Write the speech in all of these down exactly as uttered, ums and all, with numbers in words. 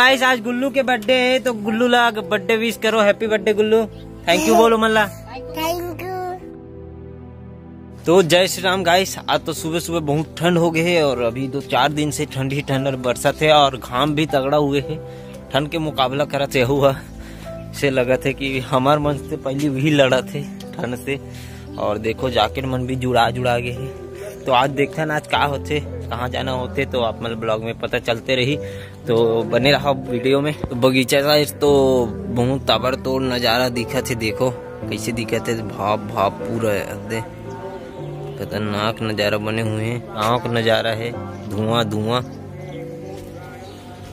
गाइस, आज गुल्लू के बर्थडे है, तो गुल्लू ला बर्थडे विश करो, happy birthday Gullu. Thank you बोलो मन ला। Thank you. तो जय श्री राम गाइस, आज तो सुबह सुबह बहुत ठंड हो गए है और अभी दो चार दिन से ठंड ही ठंड और बरसात है और घाम भी तगड़ा हुए है। ठंड के मुकाबला करत है हुआ से लगत है कि हमार मन से पहले वही लड़त है ठंड से। और देखो, जैकेट मन भी जुड़ा जुड़ा गए है। तो आज देखथन आज का होथे, कहाँ जाना होथे, तो आप मन ब्लॉग में पता चलते रही। तो बने रहो वीडियो में। तो बगीचा का तो बहुत ताबड़तोड़ नजारा दिखत है। देखो कैसे दिखत है, भाप भाप पूरा दे, खतरनाक नजारा बने हुए हैं। गाँव का नजारा है, धुआं धुआं।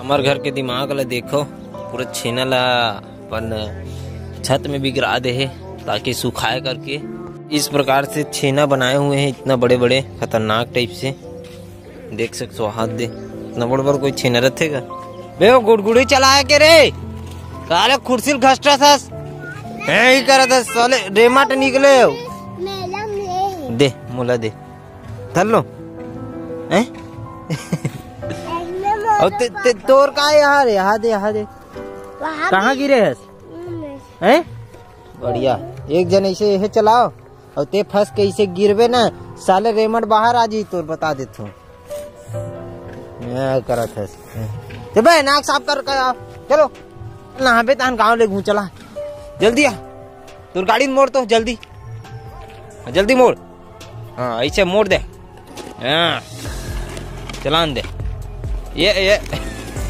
हमार घर के दिमाग ला देखो, पूरा छेना ला अपन छत में भी गिरा दे है, ताकि सुखाए करके। इस प्रकार से छेना बनाए हुए हैं, इतना बड़े बड़े खतरनाक टाइप से। देख सकते हो, हाथ दे, इतना बड़ बड़ कोई छेना रथे का? बे, वो गुड़गुड़ी चलाए के रे, साले कुर्सी ल घसटा सस, हैं ही करत है साले, रेमट निकले हो। दे, मोला दे, धर लो, हैं? और ते, ते, तोर का है यार, यहाँ दे, यहाँ दे। कहाँ गिरे हस? हैं? बढ़िया, एक जन ऐसे यह चलाओ, और ते फंस के इसे गिरबे ना, साले रेमट बाहर आ जी, तोर बता देत हूँ। मैं करत हस। ते बे, नाक साफ कर, कर आओ। चलो, नहाबे तहन गाँव ले घूम चला। जल्दी आ, तोर गाड़ी मोड़ तो, जल्दी, जल्दी मोड़। हाँ, ऐसे मोड़ दे। हाँ, चलान दे। ये, ये।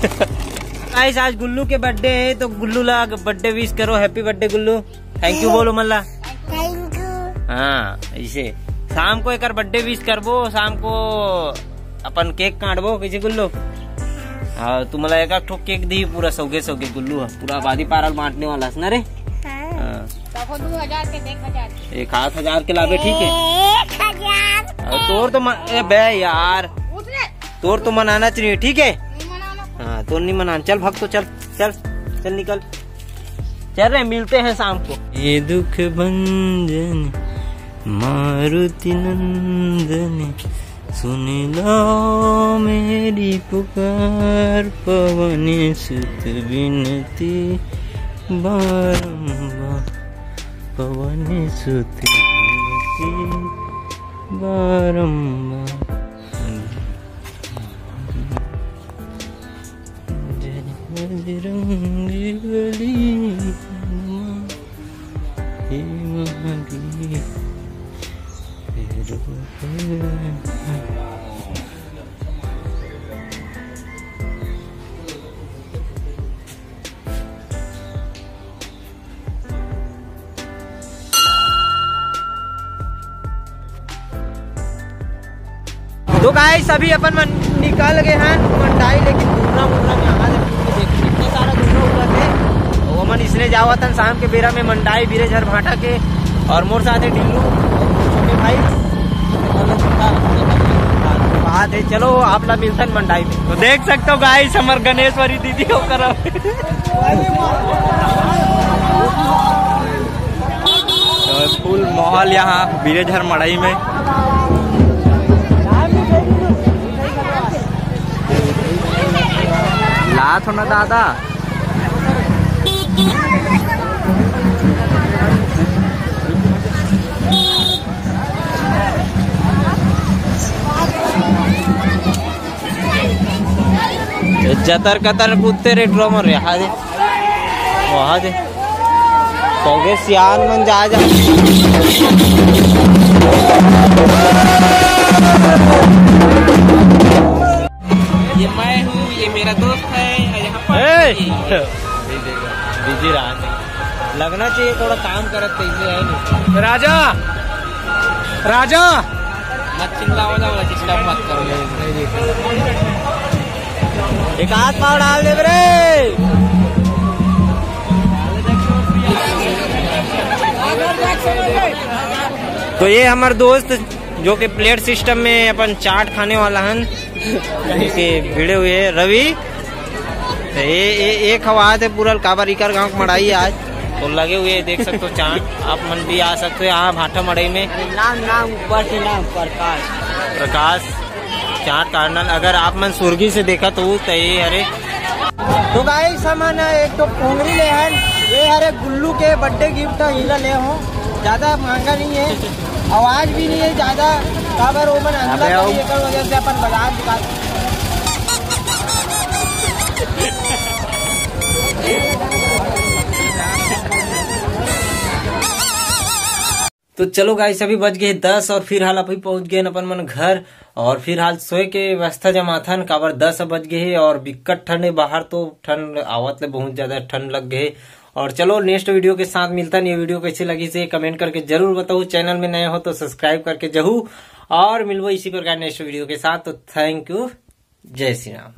गाइस, आज गुल्लू के बर्थडे है, तो गुल्लू ला बर्थडे विश करो, happy birthday Gullu. Thank you बोलो मन ला। Thank you. हाँ, ऐसे शाम को एकर बर्थडे विश करबो, शाम को अपन केक काटबो, कैसे गुल्लू? हाँ, तुमला एक, एक ठो केक दी, पूरा सौगे सौगे गुल्लू है, पूरा आबादी पारा ल बांटने वाला है ना रे? हाँ। हाँ। तको दू हजार के, एक हजार के। एक आध हजार के लाबे, ठीक है? एक हजार के। अरे तोर तो मन-, ए बे यार, उठ रे। तोर तो मनाना चाहिए, ठीक है? नहीं मनाना। हाँ, तोर नहीं मनाना। चल भग तो, चल, चल, चल निकल। चल रहे, मिलते हैं शाम को। ये दुख भंजन मारुति नंदन, सुन लो मेरी पुकार, पवन सुत विनती बारंबार, पवन सुत विनती बारंबार। जय बजरंग बली हनुमान, हे महावीर, हे रूप। तो गाइस, अभी अपन मन निकल गए हैं मंडाई, लेकिन धुर्रा मुर्रा में आवाज है, देख, इतना सारा धुर्रा उड़त है। वो मन इसने जावत हन शाम के बेरा में मंडाई बिरेझर भाटा के, और मोर साथ है टिल्लू और छोटे भाई। बात है, चलो आप ला मिलतन मंडाई में। तो देख सकते हो गाइस, हमर गणेश्वरी दीदी ओकर तो फुल माहौल यहाँ बिरेझर मड़ई में। लात हो ना दादा। जतर कतर कुत्ते रे ड्रमर रे, हाय दे। वहा दे। सौगे सियान मन जा जा। ये मैं हूँ, ये मेरा दोस्त है, और यहाँ पर ए! बिजी रहा। लगना चाहिए थोड़ा काम करत कैसे है नहीं। राजा, राजा। मत चिल्लाओ ना, बोला, disturb मत करो। एक हाथ पाँव डाल दे रे। तो ये हमर दोस्त जो कि प्लेट सिस्टम में अपन चाट खाने वाला हन, के भिड़े हुए हैं रवि। तो ये, ये एक हवा है पूरा काबर इकर गांव के मड़ाई आज। तो लगे हुए हैं, देख सकते हो चाट, आप मन भी आ सकते हो यहाँ भाटा मड़ई में। नाम, नाम ऊपर से नाम प्रकाश। प्रकाश चाट कार्नल, अगर आप मन सुर्गी से देखा तो, तो ये अरे तो गाइस, हमन एक तो पोंगरी ले हन, ये हरे गुल्लू के बर्थडे गिफ्ट है, इला ले हो। ज्यादा महंगा नहीं है, आवाज भी नहीं है ज्यादा, काबर ओमन अंदर अबे आओ। नहीं, एकर वजह से अपन बाजार निकाल। तो चलो गाइस, अभी बज गए दस और फिलहाल अभी पहुंच गए अपन मन घर। और फिलहाल सोए के व्यवस्था जमाथन, काबर दस बज गए है और बिकट ठंड है बाहर, तो ठंड आवत ले बहुत ज्यादा ठंड लग गए। और चलो, नेक्स्ट वीडियो के साथ मिलता। ये वीडियो कैसे लगी से कमेंट करके जरूर बताओ। चैनल में नए हो तो सब्सक्राइब करके जहू, और मिलबो इसी प्रकार नेक्स्ट वीडियो के साथ। तो थैंक यू, जय श्री राम।